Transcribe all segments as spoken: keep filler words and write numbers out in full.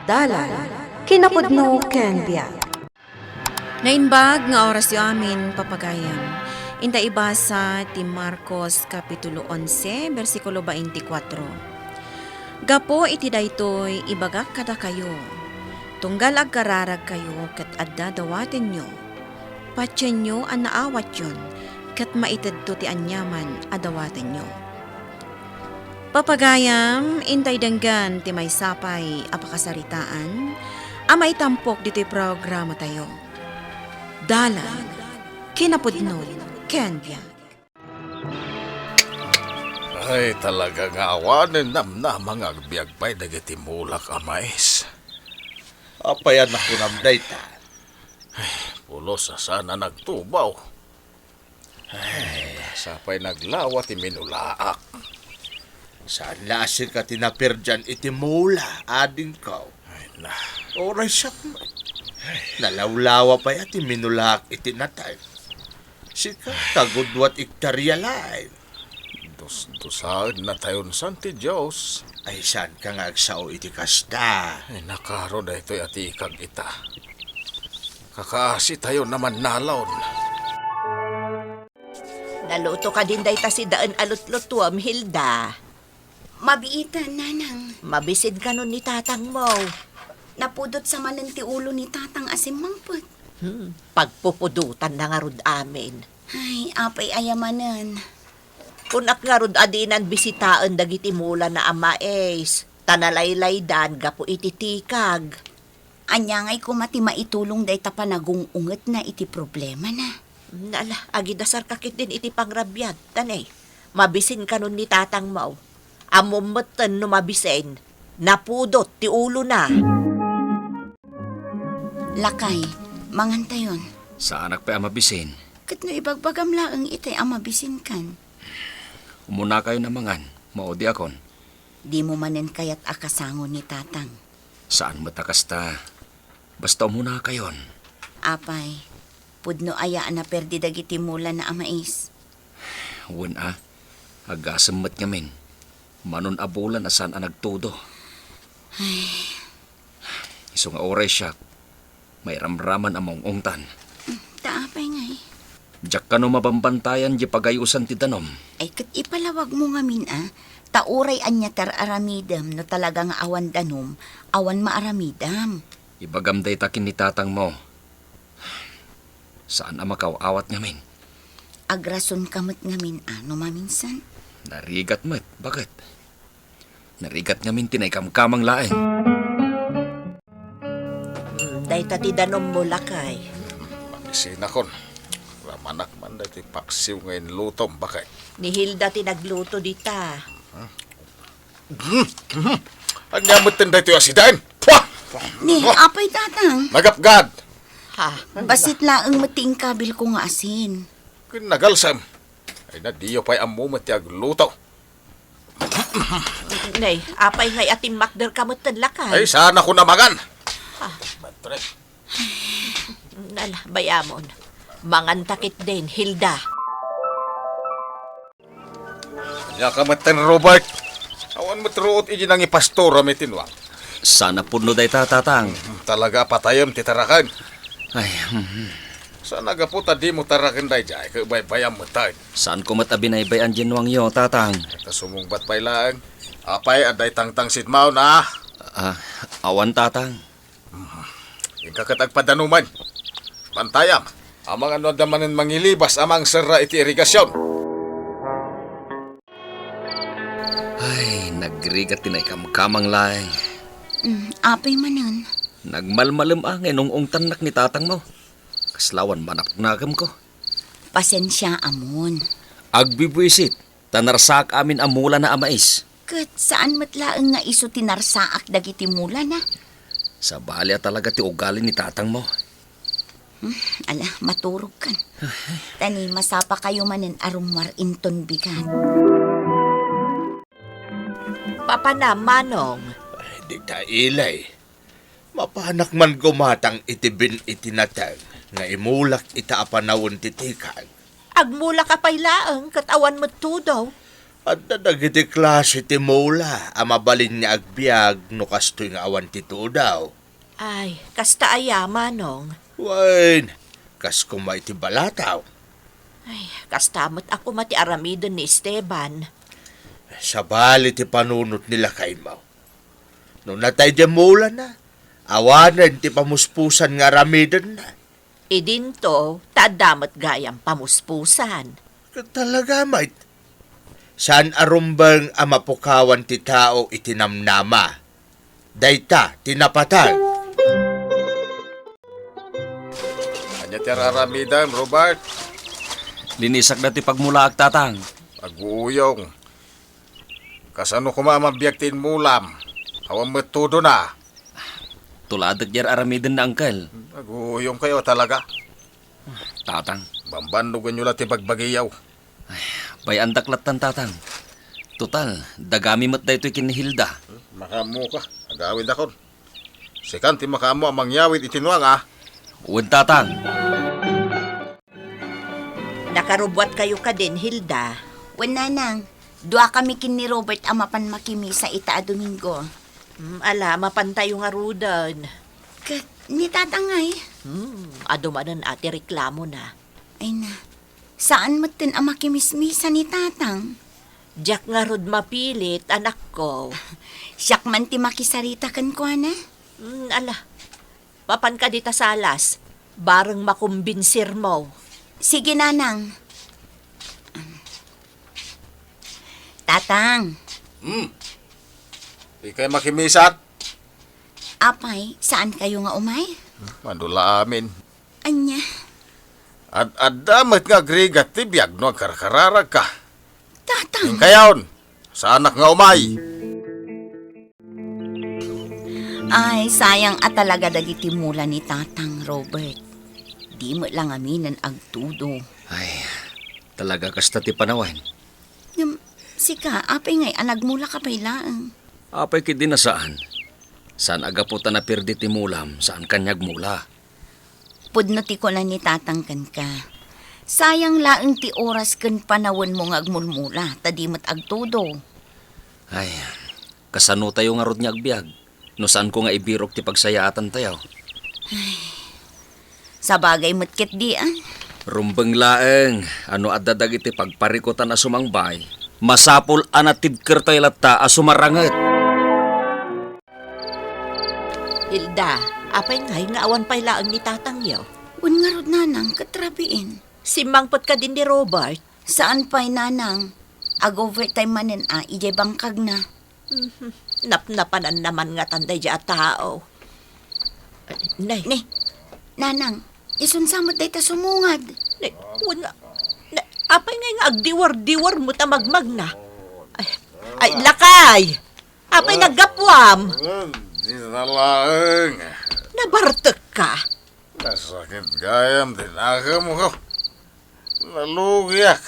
Dalan, kinapudno ken biag. Naimbag nga orasyo amin, papagayam. Inta ibasa ti Marcos Kapitulo onse, bersikulo twenty-four. Gapu iti daytoy, ibagak kadakayo, tunggal agkararagkayo ket adda dawatenyo, patienyo a naawatyon ket maitedto ti aniaman a dawatenyo. Papagayam, intay denggan ti maysa pay a pakasaritaan a maitampok ditoy programatayo. Dalan, kinapudno, ken biag. Ay, talaga nga awanen namnama nga agbiag pay dagiti mulak a mais. Apay a nakunam dayta? Ay, pulos a saan a nagtubaw. Ay, sapay naglawa ti minulaak. Saan la a sika ti naperdian iti mula, adingko? Ay, na. Uray siak met. Nalawlawa pay a ti minulaak iti nateng. Sika, kagudua ti ektarya laeng. Dusdusaennatayon san ti Dios. Ay, saanka nga agsao iti kasta? Ay, nakaro daytoy a tikag ita. Kakaasitayon a mannalaon. Naluto kadin dayta sidaen a lutlutuem, Hilda? Mabiiten, nanang. Mabisin kanon ni tatangmo. Napudot sa manen ti ulo ni tatang a simmangpet. Hmm, pagpupudotanna ngarud amin. Ay, apay aya manen. Kunak ngarud a dinan bisitaen dagiti mulana a mais, ta nalaylaydan gapu iti tikag. Ania ngay koma ti maitulong dayta panagung-ungetna iti problemana? Nala, agidasarka ketdin iti pangrabiat, ta ne, mabisin kanon ni tatangmo. Ammom metten no mabisin, napudot ti ulona. Lakay, mangantayon. Saanak pay a mabisin. Ket no ibagbagam laeng itay a mabisinkan. Umunakayon a mangan, maudiakon. Dimo manen kayat a kasango ni tatang. Saan met a kasta. Basta umunakayon. Apay, pudno aya a naperdi dagiti mulana a mais? Wen a, agasem met ngamin. Manon a bulan a saan a nagtudo. Ay. Isu nga uray siak, mairamraman a maung-ungtan. Ta apay ngay? Diak kano mabambantayan di pagayosan ti danom. Ay, ket ipalawagmo ngamin a, ta uray ania ti ar-aramidem no talaga nga awan danom, awan maaramidem. Ibagam dayta ken ni tatangmo. Saan a makaw-awat ngamin. Agrasonka met ngamin a no maminsan. Narigat met, baket. Narigat ngamin ti naikamkamang laeng. Hmm, dayta ti danommo, lakay. Mabisinakon. Ramanak man daytoy paksiw nga inlutom, baket. Ni Hilda ti nagluto dita. Ania metten daytoy a sidaen? Pua! Ni, apay, tatang? Nagapgad! Ha? Bassit laeng met ti inkabilko nga asin. Ken nagalsem. Ay na, diyo pay ammo met ti agluto. Nay, apay ngay a timmakderka metten, lakay? Ay, saanakon a mangan. Ah. Matre. Nala, bayamon. Manganta ketdin, Hilda. Ania ka metten, Robert? Awan met ruot idi nangipastoram iti nuak. Saan a pudno dayta, tatang. Talaga a patayem ti taraken. Ay, mhm. Saan a gapu ta dimo taraken daydiay, ket baybayam metten. Saanko met a binaybay-an diay nuangyo, tatang. Ta sumungbat pay laeng. Apay, adda itangtangsit maon, a? Ah, awan, tatang. Inka ket agpadanomen. Bantayam, amangan no adda manen mangilibas a mangserra iti irigasion. Ay, nagrigat ti naikamkamang laeng. Mm, apay manen? Nagmalmalem a nga inung-ungtannak ni tatangmo. Kasla awan manapnakemko. Pasensiaamon. Agbibuisit. Ta narsaak amin a mulana a mais. Ket saan met laeng nga isu ti narsaak dagiti mulana? Sabali a talaga ti ugali ni tatangmo. Hmm, ala, maturogkan. Ta ni, masapakayo manen a rummuar inton bigat. Papanam, Manong. Ay, dita, Ilay. Mapanak man gumatang iti bin iti nateng nga imulak ita a panawen ti tikag. Agmulak a pay laeng ket awan met tudo. Adda dagiti klase ti mula a mabalin nga agbiag no kastoy nga awan ti tudo. Ay, kasta aya, Manong? Wen, kas koma iti balataw. Ay, kasta met a koma ti aramiden ni Esteban. Sabali ti panunot ni lakaymo. No natay di mulana, awanen ti pamuspusan nga aramidenna. Idinto, ta adda met gayam pamuspusan. Talaga met. Saan a rumbeng a mapukawan ti tao iti namnama. Dayta ti napateg. Ania ti ar-aramidem, Robert? Linisakda ti pagmulaak, Tatang. Aguyong. Kasano koma a mabiag ti inmulam? Awan met tudona. Tuladek diay ar-aramidenna, Uncle. Aguyong kayo talaga. Tatang. Bambannogenyo la ti bagbagiyo. Ay, bay-andak lattan, Tatang. Total, dagami met daytoy ken ni Hilda. Makaammoka, agawidakon. Sikan ti makaammo a mangyawid iti nuanga. Wen, Tatang. Nakarubbuatkayo kadin, Hilda? Wen, Nanang. Duakami ken ni Robert a mapan makimisa ita a Domingo. Hmm, ala, mapantayo ngaruden. Ket ni Tatang ay? Hmm, adu manen a ti reklamona. Ay na, saan metten a makimismisa ni Tatang? Diak ngarud mapilit, anakko. Siak man ti makisarita kenkuana. Hmm, ala, mapanka dita salas, bareng makumbinsirmo. Sige, Nanang. Tatang. Hmm. Ikay makimisat? Apay, saan kayo nga umay? Mano la amin. Ania? Ad-adda met nga agrigat ti biag no agkarkararagka. Tatang. Inkayon, saanak nga umay. Ay, sayang a talaga dagiti mula ni Tatang, Robert. Di met la ngaminen agtudo. Ay, talaga kasta ti panawen. Ngem, sika, apay ngay a nagmulaka pay laeng? Apay ketdi a saan? Saan a gapu ta naperdi ti mulam, saanka nga agmula. Pudno ti kuna ni Tatang kenka. Sayang laeng ti oras ken panawenmo nga agmulmula, ta di met agtudo. Ay, kasanotayo ngarud nga agbiag, no saanko nga ibirok ti pagsayaatantayo? Sabagay met ketdi, a. Rumbeng laeng, a no adda dagiti pagparikutan a sumangbay, masapul a natibkertayo latta a sumaranget. Hilda, apay ngay nga awan pay laeng ni tatangyo? Wen ngarud, nanang, ket rabiin. Simmangpet kadin ni Robert? Saan pay, nanang. Ag-overtime manen a idiay bangkagna. Mhm. Napnapananna man ngatan daydiay a tao. Nay. Nay, nanang, isunsa met dayta sumungad. Nay, wen nga, na, apay ngay nga agdiwardiwar met a magmagna? Ay, ay, lakay! Apay naggapuam? Di na laeng. Nabartek ka? Nasakit gayam ti nakemko. Nalugiak.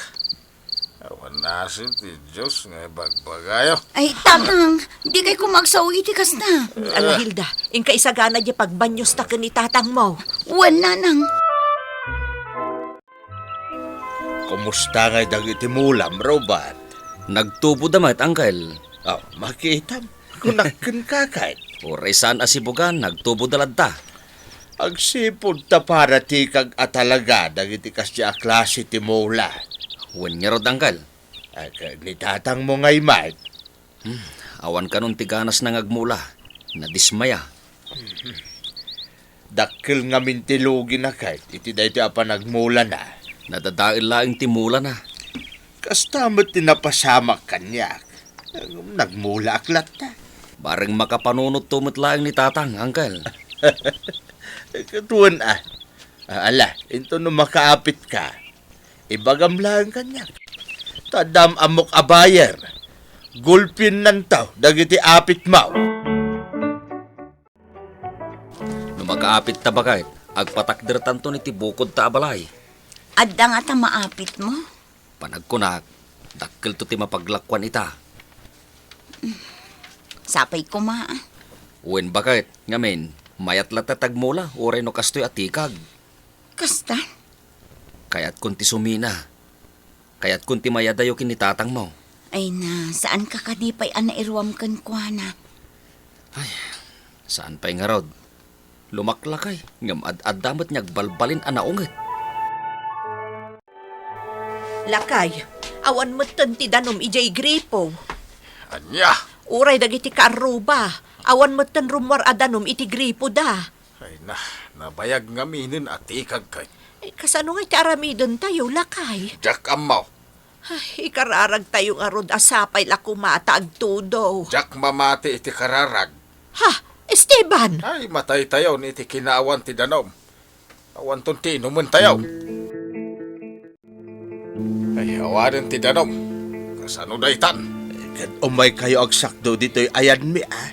Awan nasip ti Dios nga ibagbagayo. Ay, tatang, di kay koma agsao iti kasta. Ala, Hilda, inka isagana diay pagbanyos ta ken ni tatangmo. Wen, nanang. Kumusta ngay dagiti mulam, Robert? Nagtuboda met, Uncle. Oh, makitam. Kunak kenka, kay. Uray saan a sibugan, nagtuboda latta. Agsipud ta para tikag a talaga dagiti kasdiay a klase ti mula. Wen ngarud, Uncle. Ay, kay ni tatangmo ngay met. Hmm, awan kanon ti ganasna nga agmula. Nadismaya. Dakkel ngamin ti lugina ket iti daytoy a panagmulana. Nadadael laeng ti mulana. Kasta met ti napasamak kaniak. Nagmulaak latta. Bareng makapanunotto met laeng ni tatang, Uncle. Ket wen a. Ah, ala, inton no makaapitka, ibagam laeng kaniak. Ta adda am-ammok a buyer. Gulpiennanto dagiti apitmo. No makaapitta, baket, agpatakdertanton iti bukodta a balay. Adda ngata maapitmo? Panagkunak, dakkelto ti mapaglakuan ita. Sapay koma, a. Wen, baket, ngamin, mayat latta ti agmula, uray no kastoy a tikag. Kasta? Kayatkon ti sumina. Kayatkon ti mayadayo ken ni tatangmo. Ay na, saanka kadi pay a nairuam kenkuana? Ay, saan pay ngarud. Lumaklakay, ngem ad-adda met nga agbalbalin a naunget. Lakay, awan metten ti danum idiay gripo. Ania? Uray dagiti kaarruba, awan metten rummuar a danum iti gripoda. Ay na, nabayag ngaminen a tikag ket. Eh, kasano nga iti aramidentayo, lakay? Diak ammo. Ay, ikararagtayo ngarud a sapay la koma ta agtudo. Diak mamati iti kararag. Ha? Esteban! Ay, mataytayon iti kinaawan ti danum. Awanton ti inumentayo. Ay, awanen ti danum. Kasano daytan? Ket umaykayo agsakdo ditoy ayanmi, a?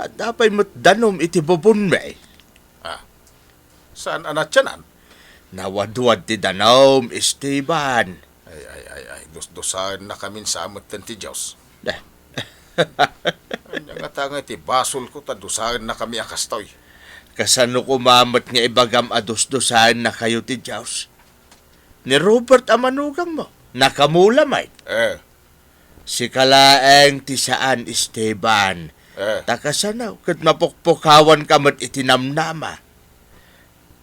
Adda pay met danum iti bubonmi. Ah, saan a natianan? Nawadwad ti danum, Esteban. Ay, ay, ay, ay, dusdusaennakami sa metten ti Dios. Eh. Ania ngata nga iti basolko ta dusaennakami a kastoy? Kasano koma met nga ibagam a dusdusaennakayo ti Dios? Ni Robert a manugangmo, nakamula met. Eh. Sika laeng ti saan, Esteban. Eh. Ta kasano ket mapukpukawanka met iti namnama?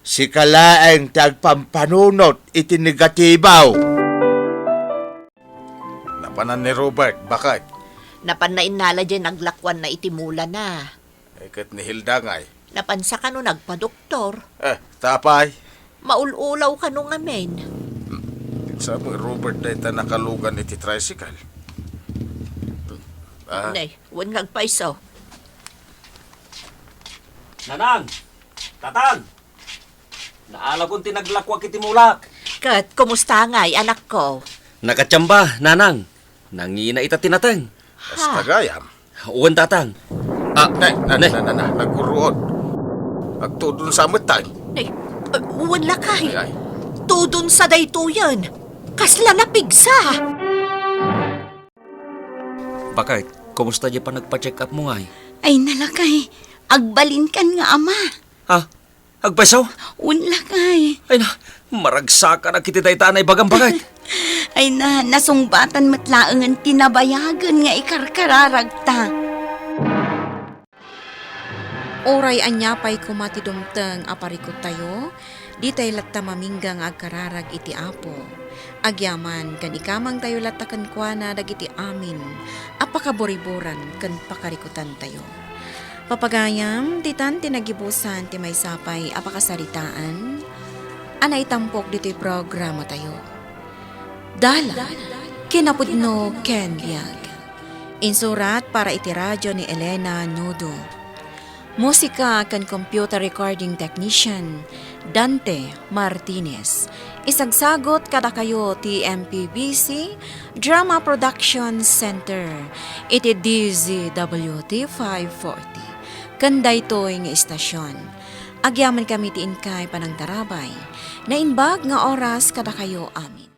Sika laeng ti agpampanunot iti negatibo. Napanan ni Robert, baket? Napanna innala diay naglakuanna iti mulana. Eh, ket ni Hilda ngay? Napansa kano nagpadoktor. Eh, ta apay? Maul-ulaw kano ngamin. Sa mo, Robert, dayta nakalugan iti tricycle. Ah. Nay, wen nga agpayso. Nanang! Tatang! Naalagon ti naglakuak iti mulak. Ket kumusta ngay, anakko? Nakatiamba, nanang. Nangina ita ti nateng. Kasta gayam? Wen, tatang. Ah, nay, nay, nay, nay, nay, nay, nagurruod. Agtudon sa met tayo. Nay, uh, wen lakay. Ay, ay. Tudon sa daytoyen. Kasla napigsa. Baket, kumusta diay panagpa-check up mo ngay? Ay, nalakay. Agbalinkan nga ama. Ha? Agpayso? Wen lakay. Ay na, maragsakan a kiti dayta a naibagam, baket. Ay na, nasungbatan met laengen ti nabayagen nga ikarkararagta. Uray ania pay koma ti dumteng a parikuttayo, ditay latta mamingga nga agkararag iti Apo. Agyaman ken ikamangtayo latta kenkuana dagiti amin a pakaburiburan ken pakarikutantayo. Papagayam, ditan ti nagibusan ti maysa pay a pakasaritaan a naitampok ditoy programatayo. Dalan, kinapudno ken biag. Insurat para iti radio ni Elena Nudo. Musika ken computer recording technician, Dante Martinez. Isagsagot kadakayo ti M P B C Drama Production Center iti D Z W T five forty ken daytoy nga istasyon. Agyamankami ti inkay panangtarabay. Naimbag nga oras kadakayo amin.